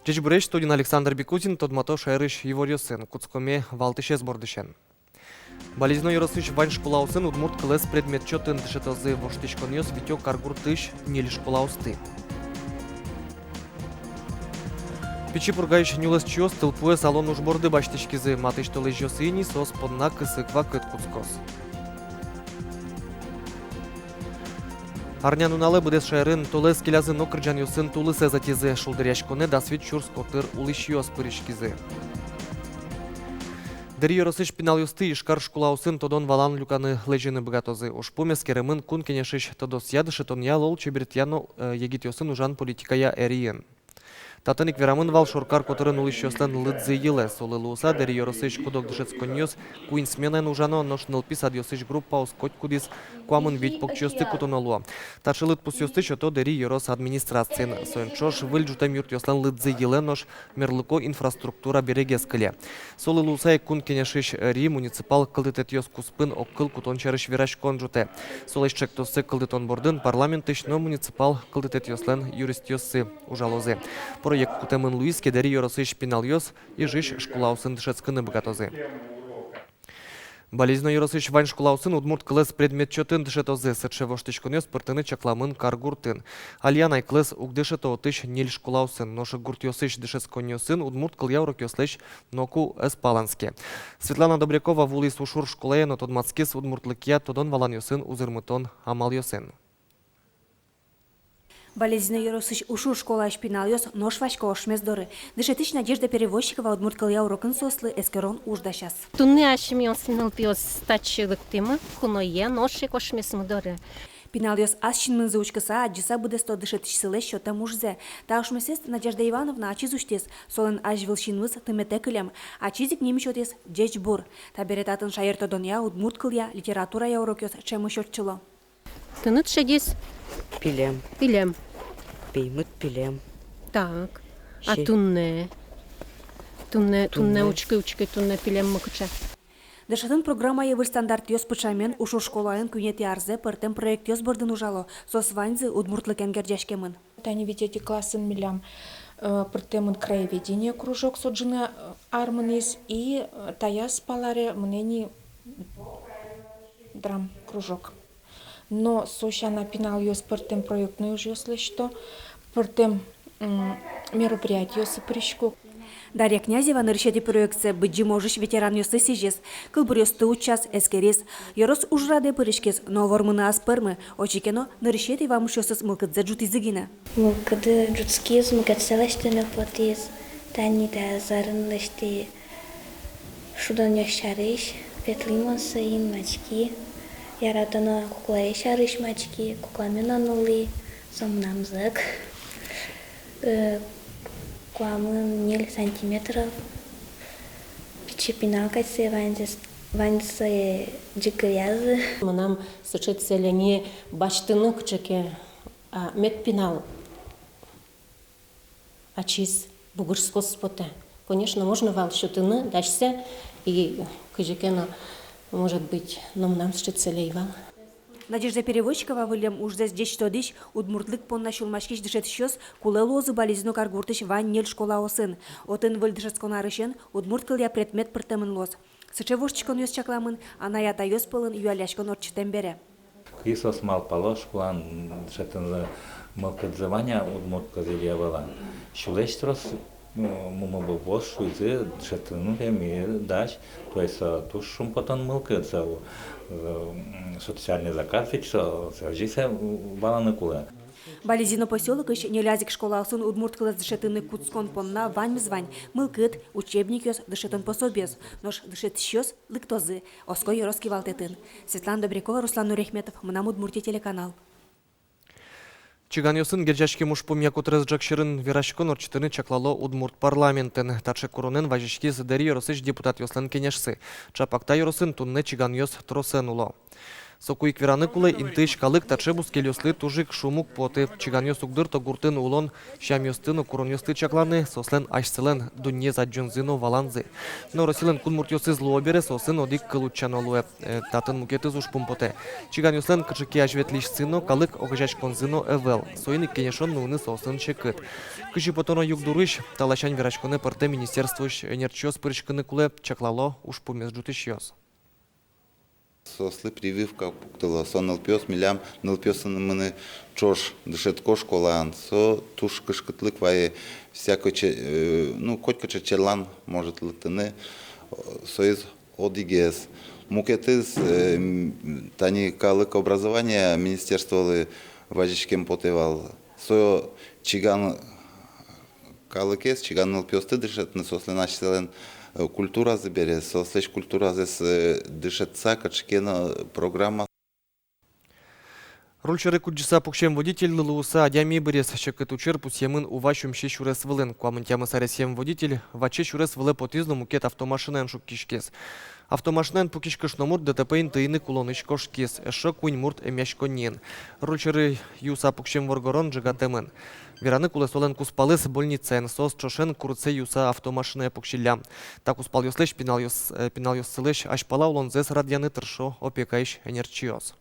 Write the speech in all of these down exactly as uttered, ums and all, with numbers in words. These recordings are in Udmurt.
Ӟечбуресь! Студиын Александр Бекузин. Тодмато шаерысь иворъёсын. Кутскоме валтӥсез бордысен. Балезино ёросысь вань школаосын удмурт кылэз предмет чотын дышетозы. Воштӥськонъёс витё каргуртысь ньыль школаосты. Пичи Пургаысь нюлэсчиос тылпуэз алон уж борды басьтӥськизы. Матысь толэзьёсы ини соос понна кысык вакыт кутскоз. Арнянуналэ быдэс шаерын толэз келязы но кырӟанъёсын тулысэз ӧтизы. Шулдыръяськонэ дас вить сюрс котыр улӥсьёс пыриськизы. Дэри ёросысь пиналъёсты Ижкар школаосын тодон-валан люканы лэзьыны быгатозы. Ужпум эскеремын Кун Кенешысь тодосъя, дышетонъя, лулчеберетъя но, э, егитъёсын ужан политикая эрийын. Татын ик верамын вал шоркар котырын улӥсьёслэн лыдзы йылэ. Солы луыса Дэри ёросысь куд-ог дышетсконниос куинь сменаен ужано, нош нылпи садъёсысь группаос котькудӥз куамын вить покчиосты кутоно луо. Таӵе лыдпусъёсты сёто Дэри ёрос администрациын. Соин ӵош выль ӝутэм юртъёслэн лыдзы йылэ, нош мерлыко инфраструктура берегес кыле. Солы луыса ик Кун Кенешысь ри муниципал кылдытэтъёс куспын огкыл кутон сярысь вераськон ӝутэ. Солэсь чектоссы кылдытон бордын парламентысь но муниципал кылдытэтъёслэн юристъёссы ужалозы. Проект кутэмын луиз ке, Дэри ёросысь пиналъёс Ижысь школаосын дышетскыны быгатозы. Балезино ёросысь вань школаосын удмурт кылэз предмет чотын дышетозы. Сыӵе воштӥськонъёс пыртыны чакламын каргуртын. Али анай кылэз уг дышето отысь ньыль школаосын. Нош гуртъёсысь дышетсконниосын удмурт кылъя урокъёслэсь ноку ӧз палэнске. Светлана Добрякова вуылӥз Ушур школае но тодматскиз удмуртлыкъя тодон-валанъёсын узырмытон амалъёсын. Балезино ёросысь Ушур школаысь пиналъёс нош васько ошмес доры. Дышетӥсь Надежда Перевозчикова удмурт кылъя урокын соослы эскерон уж дасяз. Туннэ асьмеос, нылпиос, татчы лыктӥмы куное нош ик ошмесмы доры. Пиналъёс ас синмынзы учкыса, адӟыса быдэсто дышетӥсьсылэсь сётэм ужзэ. Та ошмесэз Надежда Ивановна ачиз усьтӥз. Солэн азьвыл синмыз тыметэ кылем. Ачиз ик нимысьтыз «Ӟечбур». Табере татын шаертодонъя, удмурт кылъя, литературая урокъёс ӵемысь ортчыло. Тыныд шедиз? Пилем. Пилем. Пеймыт пилем. Так. А туннэ? Туннэ, туннэ, туннэ учкы, учкы, туннэ пилеммы кыӵе. Дышетон программае выль стандартъёс пыӵамен Ушур школаын куинетӥ арзэ пӧртэм проектъёс бордын ужало. Соос ваньзы удмуртлыкен герӟаськемын. Тани витетӥ классын милям, э, пӧртэмын краеведение кружок, со ӝыны, э, ар мынӥз, и, э, таяз паларе мынэ ни драм кружок. Но со сяна пиналъёс пӧртэм проектной ужъёс лэсьто, пӧртэм, м, мероприятиосы пырисько. Дарья Князева нырысетӥ проектсэ Быдӟым ожысь ветеранъёслы сӥзиз. Кылбуръёсты утчаз, эскериз. Ёрос ужрадэ пыриськиз, но вормыны ӧз пӧрмы. Отчы ке но нырысетӥ вамышъёсыз мылкыдзэ ӝутӥзы гинэ. Мылкыды ӝутскиз, мукетсэ лэсьтыны потӥз. Тани та азьын лэсьтӥ шудонъёс сярысь, ветлӥ мон соин, мачки. Яратоно куклае сярысь мачки, кукламы но нуллӥ, со мынам зӧк. Э, куамын ньыль сантиметров. Пичи пинал кадь сое ваньзэ, ваньзэ сое ӟыгыръязы. Мынам сыӵе цель ини басьтыны кыӵе ке, а, мед пинал ачиз бугырскоз потэ. Конечно, можно вал сётыны дасьсэ и кызьы ке но, может быть, но мынам сыӵе цель ӧй вал. Надежда Перевозчикова выллем ужзэс ӟеч тодӥсь, удмуртлык понна сюлмаськись дышетӥсьёс кулэ луозы Балезино каргуртысь вань ньыль школаосын. Отын выль дышетскон арысен удмурт кылъя предмет пыртэмын луоз. Сыӵе воштӥськонъёс чакламын анай-атайёс пӧлын юалляськон ортчытэм бере. Кызьы соос малпало, школаын дышетыны мылкыдзы вань-а удмурт кылэз или ӧвӧл-а. Сюлэсь трос, м, мумы-бубыос шуизы, дышетыны пе ми дась. То есть, э, туж шумпотон мылкыд, со, э, м, социальный заказ ведь со, со озьы ик сое валаны кулэ. Балезино посёлокысь ньыляз ик школаосын удмурт кылэз дышетыны кутскон понна ваньмыз вань: мылкыд, учебникъёс, дышетон пособиос. Нош дышетӥсьёс лыктозы, оско ёрос кивалтэтын. Светлана Добрякова, Руслан Нурехметов, «Мынам Удмуртие» телеканал. Чиганъёсын герӟаськем ужпумъя котырес ӝӧк сьӧрын вераськон ортчытыны чаклало удмурт парламентын. Таӵе куронэн вазиськиз Дэри ёросысь депутатъёслэн кенешсы. Чапак та ёросын туннэ чиганъёс тросэн уло. Соку ик вераны кулэ, интыысь калык таӵе бускельёслы туж ик шум уг поты. Чиганъёс уг дырто гуртын улон сямъёсты но куронъёсты чакланы, соослэн асьсэлэн дуннеез адӟонзы но валанзы. Но Россилэн кунмуртъёсыз луо бере, соосын одӥг кыл утчано луэ. Э, татын мукетыз ужпум потэ. Чиганъёслэн кыӵе ке азьветлӥсьсы но, калык огазеяськонзы но ӧвӧл. Соин ик кенешон нуыны соосын секыт. Кызьы потоно югдурысь, та ласянь вераськонэ пӧртэм министерствоысь ӧнерчиос пыриськыны кулэ, чаклало ужпумез ӝутӥсьёс. Соослы прививка пуктыло. Со нылпиос, милям нылпиосын мыныны ӵош дышетско школаын. Со туж кышкытлык вае, всякой че-, э, ну, котькыӵе черлан может лыктыны, э, соиз одӥгез. Мукетыз, э, м, тани калык образования министерстволы вазиськем потэ вал. Со чиган калыкез, чиган нылпиосты дышетыны, соослэн асьсэлэн, э, культуразы бере, соослэсь культуразэс, э, дышетса, кыӵе ке но программа. Руль сьӧры кудӟыса пуксем водительлы луыса адями бырез. Секыт учыр пусъемын Ува Сюмси сюрес вылын. Куамын тямыс аресъем водитель ваче сюрес вылэ потӥз но мукет автомашинаен шуккиськиз. Автомашинаен пукиськыш номыр ДТП интыын ик улонысь кошкиз, эшшо куинь мурт эмъяськонниын. Руль сьӧры юыса пуксем воргорон ӝегатэмын. Вераны кулэ, солэн кузпалыз больницаын, соос ӵошен курытсэ юыса автомашинае пуксиллям. Та кузпалъёслэсь пиналъёс-, э, пиналъёссылэсь азьпала улонзэс радъяны тыршо опекаысь ӧнерчиос.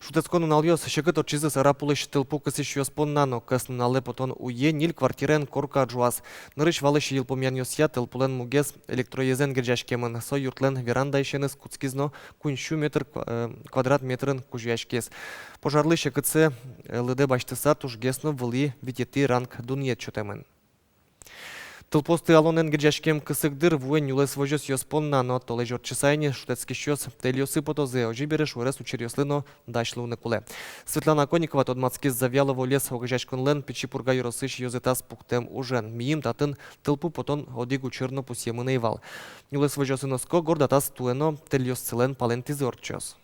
Шутэтскон нуналъёс секыт ортчизы Сарапулысь тылпу кысӥсьёс понна но. Кӧснуналэ потон уе ньыль квартираен корка ӝуаз. Нырысь валысь йылпумъянъёсъя, тылпулэн мугез электроезэн герӟаськемын. Со юртлэн верандаысеныз кутскиз но куинь сю метр ква-, э, квадрат метрын кузёяськиз. Пожарлы секытсэ, э, лыдэ басьтыса, тужгес но вылӥ, витетӥ ранг дунъет сётэмын. Тылпуосты алонэн герӟаськем кысык дыр вуэ нюлэс возёсъёс понна но. Толэзь ортчыса ини шутэтскисьёс тэльёсы потозы, озьы бере шуэрес учыръёслы но дась луыны кулэ. Светлана Конникова тодматскиз Завьялово лес огазеяськонлэн Пичи Пурга ёросысь ёзэтаз пуктэм ужен. Мийым татын тылпу потон одӥг учыр но пусъемын ӧй вал. Нюлэс возёсын оско, горд атас туэ но тэльёссылэн палэнтӥзы ортчоз.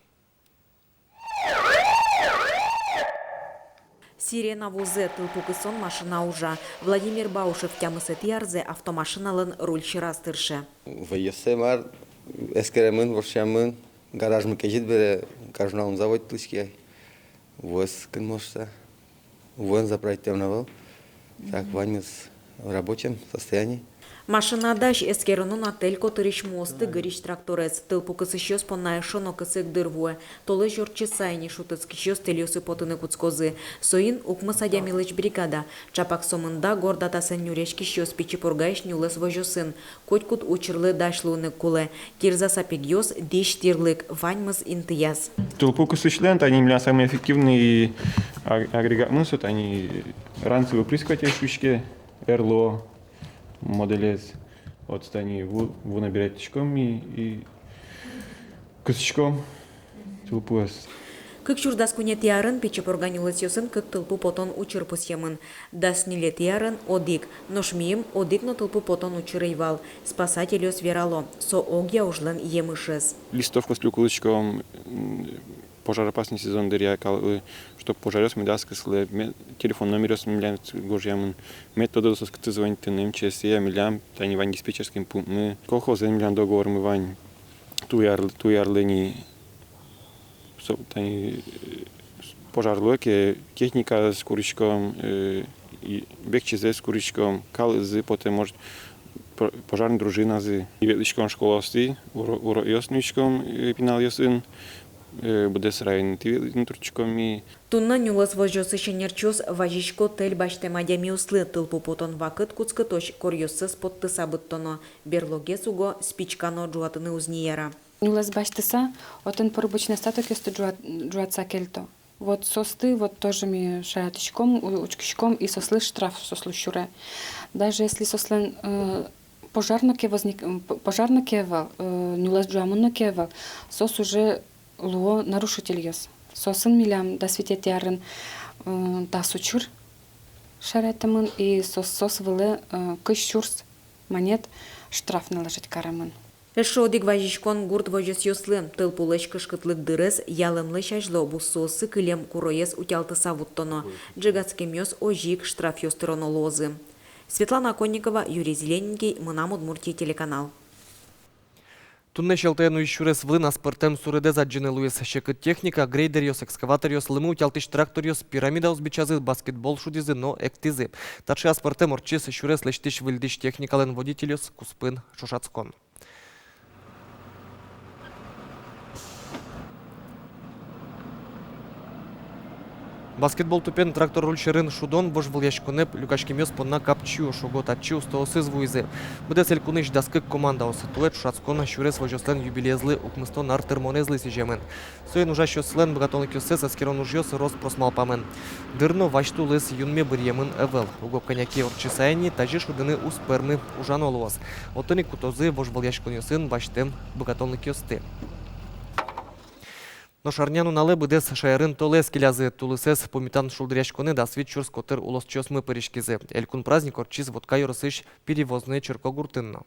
Сирена вузэ, тылпу кысон машина ужа. Владимир Баушев тямысэтӥ арзэ автомашиналэн руль сьӧраз тырше. Вӧйёссэ мар эскеремын, вошъямын, гаражмы кезьыт бере, гаражмы заводить луиське. Вуэз кынмоз шуса. Вуэн заправить карем но ӧвӧл. Так, ваньмыз в рабочем состоянии. Машина дась, эскероно на тэль котырысь муосты гырись тракторез. Тылпу кысӥсьёс понна эшшо но кысык дыр вуэ. Толэзь ортчыса ини шутэтскисьёс тэльёсы потыны кутскозы. Соин укмыс адямилэсь бригада. Чапак сомында горд атасэн нюръяськисьёс Пичи Пургаысь нюлэс возёсын. Котькуд учырлы дась луыны кулэ. Кирза сапегъёс, дӥсь тӥрлык, ваньмыз интыяз. Тылпу кысӥсьлэн тани милям самый эффективный аг-, агрегатмы со, тани ранцевый опрыскиватель шуиське, Эрло моделез. Вот тани ву, ву набирать кариськом и, и кысӥськом тылпуэз. Кык сюрс дас куинетӥ арын Пичи Пурга нюлэсъёсын кык тылпу потон учыр пусъемын. Дас ньылетӥ арын одӥг. Нош мийым одӥг но тылпу потон учыр ӧй вал. Спасательёс верало, со огъя ужлэн емышез. Листовкаослы кылзӥськом, м, пожароопасный сезон дыръя калыклы, чтоб пожаръёс медаз кыслы, ме-, телефон номеръёс милям гожъямын, мед тодозы соос, кытчы звонить карыны, МЧС-е, милям тани вань диспетчерский пунктмы, колхозэн милям договормы вань, туяр-, туярлы ни, со-, тани, э, пожар луэ ке, техникаез куриськом, э, и векчизэс куриськом, калызы потэ, может, про-, пожарный дружиназы. И ветлӥськом школаосты, уро-, урокъёс нуиськом, э, пиналъёсын, э, быдэс районтӥ ветлыны турттӥськом ми. Туннэ нюлэс возёсысь ӧнерчиос вазисько тэль басьтэм адямиослы. Тылпу потон вакыт кутскытозь коръёссэс поттыса быдтоно. Берлогес уго спичка но ӝуатыны уз ни яра. Нюлэс басьтыса, отын порубочной остатокъёсты ӝуат-, ӝуатса кельто. Вот соосты вот тоже ми шаратӥськом, у-, учкиськом, и соослы штраф соослы сюре. Даже если соослэн, э, пожар но ке возник-, м, п-, пожар но ке ӧвӧл, э, нюлэс ӝуамын но ке ӧвӧл, соос уже луо нарушительёс. Соосын милям дас витетӥ арын, э, дас учыр шаратэмын, и соос, соос вылэ, э, кызь сюрс манет штраф наложить каремын. Эшшо одӥг вазиськон гурт возёсъёслы. Тылпулэсь кышкытлык дырез ялэмлэсь азьло буссуоссы кылем куроез утялтыса вуттоно. Ӝегатскемъёс озьы ик штрафъёс тыроно луозы. Светлана Конникова, Юрий Зелененький, «Мынам Удмуртие» телеканал. Туннэ Сьӧлтаын уй сюрес вылын аспӧртэм суредэз адӟыны луиз. Секыт техника, грейдеръёс, экскаваторъёс, лымы утялтӥсь тракторъёс пирамидаос бичазы, баскетбол шудӥзы но эктӥзы. Таӵе аспӧртэм ортчиз сюрес лэсьтӥсь-выльдӥсь техникалэн водительёс куспын ӵошатскон. Баскетбол тупен трактор руль сьӧрын шудон вожвылъяськонэ люкаськемъёс понна капчи уж уго. Татчы устоосыз вуизы. Быдэс элькунысь дас кык командаос. Туэ ӵошатскон сюрес возёслэн юбилеезлы, укмыстон ар тырмонэзлы сӥземын. Соин ужасьёслэн быгатонлыкъёссэс эскерон ужъёс рос-прос малпамын. Дыр но вазь тулыс юнме быръемын ӧвӧл. Уго кӧня ке ортчыса ини тазьы шудыны уз пӧрмы, ужано луоз. Отын ик кутозы вожвылъяськонъёсын басьтэм быгатонлыкъёсты. Нош арнянуналэ быдэс шаерын толэз келязы. Тулысэз пумитан шулдыръяськонэ дас вить сюрс котыр улосчиосмы пыриськизы. Элькун праздник ортчиз Вотка ёросысь Перевозной черкогуртын но.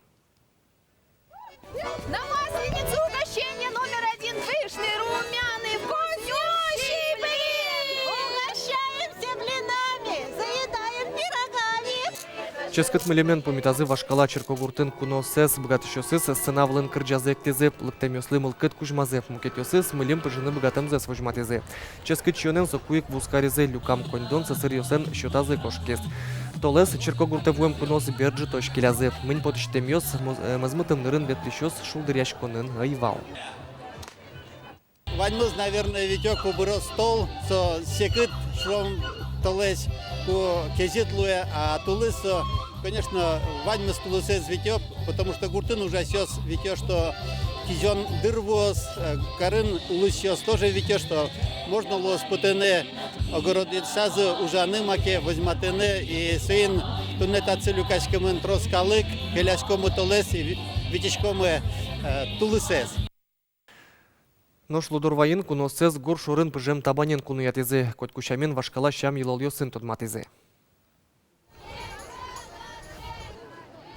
На Масленицу угощение номер один. Пышный, румяный, вкуснющий блин. Угощаемся блинами, заедаем пирогами. Ческыт мыльымен пумитазы вашкала черкогуртын куноосыз. Быгатӥсьёсыз сцена вылын кырӟазы, эктӥзы, лыктэмъёслы мылкыд кузьмазы, мукетъёсыз мыльым пыжыны быгатэмзэс возьматӥзы. Ческыт сиёнэн соку ик вузкаризы, люкам коньдон сӧсыръёслэн счётазы кошкиз. Толэз черкогуртэ вуэм куноос бер ӝытозь келязы. Мынь потӥсьтэмъёс, мӧз-, э, мӧзмытымнырын ветлӥсьёс шулдыръяськонын ӧй вал. Ваньмыз, наверное, витё, ку быроз тол, со секыт, шуом, толэзь, ку кезьыт луэ, а тулыс со, конечно, ваньмыз тулысэз витё, потому что гуртын ужасьёс витё, что кизён дыр вуоз, э, карын улӥсьёс тоже витё, что можно луоз потыны огородъёсазы, ужаны маке, возьматыны, и соин туннэ татчы люкаськемын трос калык, келяськомы толэз и ви-, витиськомы, э, тулысэз. Нош Лудорвайын куноосыз гур шорын пыжем табанен куноятӥзы, котьку сямен вашкала сям-йылолъёсын тодматӥзы.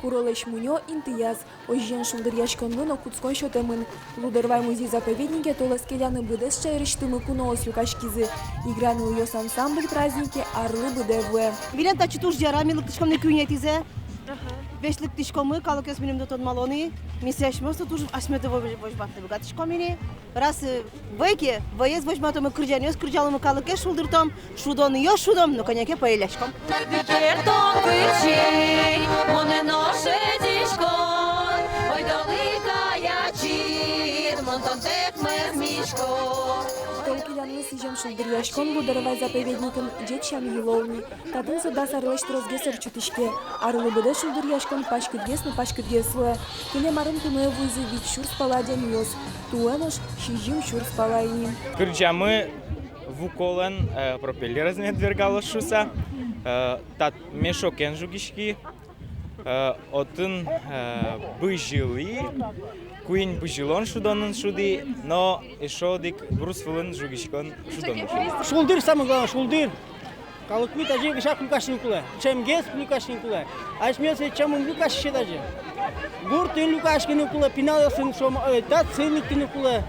Куролэсь мунё интыяз, озьыен, шулдыръяськонлы но кутскон сётэмын. Лудорвай музей-заповеднике толэз келяны быдэс шаерысьтымы куноос люкаськизы. «Игра нылъёс» ансамбль празднике арлы быдэ вуэ. Милем татчы туж яра, ми лыктӥськом ни куинетӥзэ. Ага. Весь лыктӥськомы, калыкъёс милемды тодмало ни. Ми сое асьмеос но туж асьмеды вож-, возьматыны быгатӥськом ини. Раз, э, вӧй ке, вӧез возьматомы, кырӟанъёс кырӟаломы, калыкез шулдыртом, шудонъёс шудом, но кӧня ке пӧяськом. Кертом кырӟан, монэ но шӧдӥськод, ойдолы кай ачид, мон тонтэк мӧзмисько. Тол келянлы сӥзем шулдыръяськон Лудорвай заповедникын ӟеч сям-йылол ни. Татын со дас арлэсь тросгес ортчытӥське. Арлы быдэ шулдыръяськон паськытгес но паськытгес луэ. Кылем арын куное вуизы вить сюрс пала адямиос. Туэ нош сизьым сюрс пала ини. Кырӟамы вуколэн, э, пропеллерез мед вергалоз шуыса, э, тат мешокен жугиськи, э, отын, э, бызьылӥ, куинь бызьылон шудонын шудӥ, но эшшо одӥг брус вылын жугиськон шудонын шудӥ. Шулдыр, самое главное, шулдыр. Калыкмы тазьы кыӵе ке люкаськыны кулэ, ӵемгес люкаськыны кулэ. Асьмеос ведь ӵемын люкаськиське тазьы. Гуртын люкаськыны кулэ, пиналъёсын, шуом, э, татчы лыктыны кулэ.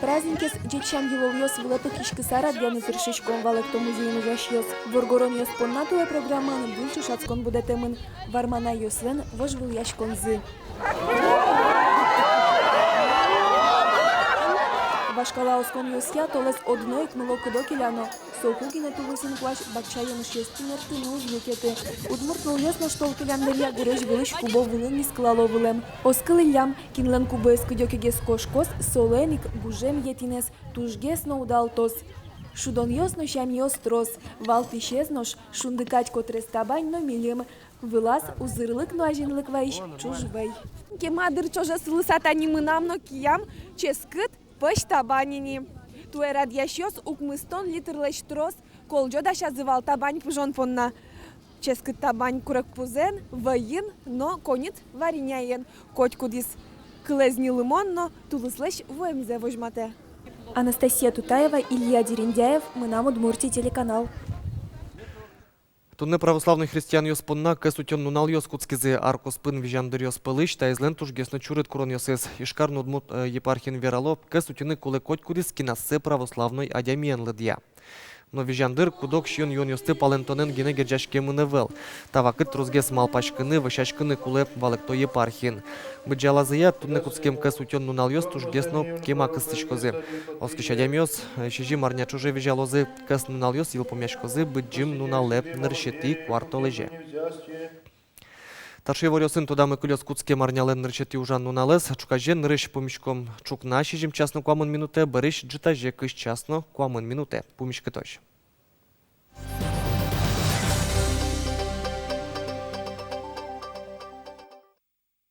Праздникез ӟеч сям-йылолъёс вылэ пыкиськыса радъяны тыршиськом, валэкто музейын ужасьёс. Воргоронъёс понна туэ программаын выль ӵошатскон будэтэмын: варманайёслэн вожвылъяськонзы. Вашкала осконъёсъя толэз одно ик мыло-кыдо келяно. Соку гинэ тулыс инкуазь бакча емышъёсты мерттыны уз люкеты. Удмурт нылъёс нош тол келян дыръя гурезь вылысь кубо вылын нискылало вылэм. Оскыл иллям, кинлэн кубоез кыдёкегес кошкоз, солэн ик гужем етӥнэз тужгес но удалтоз. Шудонъёс но сямъёс трос, валтӥсез нош шунды кадь котрес табань но мильым. Вылаз узырлык но азинлык вайись ӵуж вӧй. Кема дыр ӵоже сылыса тани мынам но киям ческыт пӧсь табань ини. Туэ радъясьёс укмыстон литрлэсь трос колӟо дасязы вал табань пыжон понна. Ческыт табань курегпузэн, вӧйын но коньыт вареняен. Котькудӥз кылэз ньылымон но тулыслэсь вуэмзэ возьматэ. Анастасия Тутаева, Илья Дерендяев, «Мынам Удмуртие» телеканал. Туннэ православной христианъёс понна кӧс утён нуналъёс кутскизы. Ар куспын визян дыръёс пӧлысь таизлэн тужгес но чурыт куронъёсыз. Ижкарын удмурт, э, епархиын верало: кӧс утьыны кулэ котькудӥз, кин ассэ православной адямиен лыдъя. Но визян дыр куд-ог сиён-юонъёсты палэнтонэн гинэ герӟаськемын ӧвӧл. Та вакыт тросгес малпаськыны, вӧсяськыны кулэ, валэкто епархиын. Быдӟалазыя туннэ кутскем кӧс утён нуналъёс тужгес но кема кыстӥськозы. Оскись адямиос, э, сизьым арня ӵоже визялозы. Кӧс нуналъёс йылпумъяськозы Быдӟым нуналэ, нырысетӥ куартолэзе. Таӵе иворъёсын тодамы кылёз кутскем арнялэн нырысетӥ ужан нуналэз. Ӵуказе нырысь пумиськом ӵукна сизьым час но куамын минутэ, бӧрысь ӝытазе кызь час но куамын минутэ. Пумиськытозь.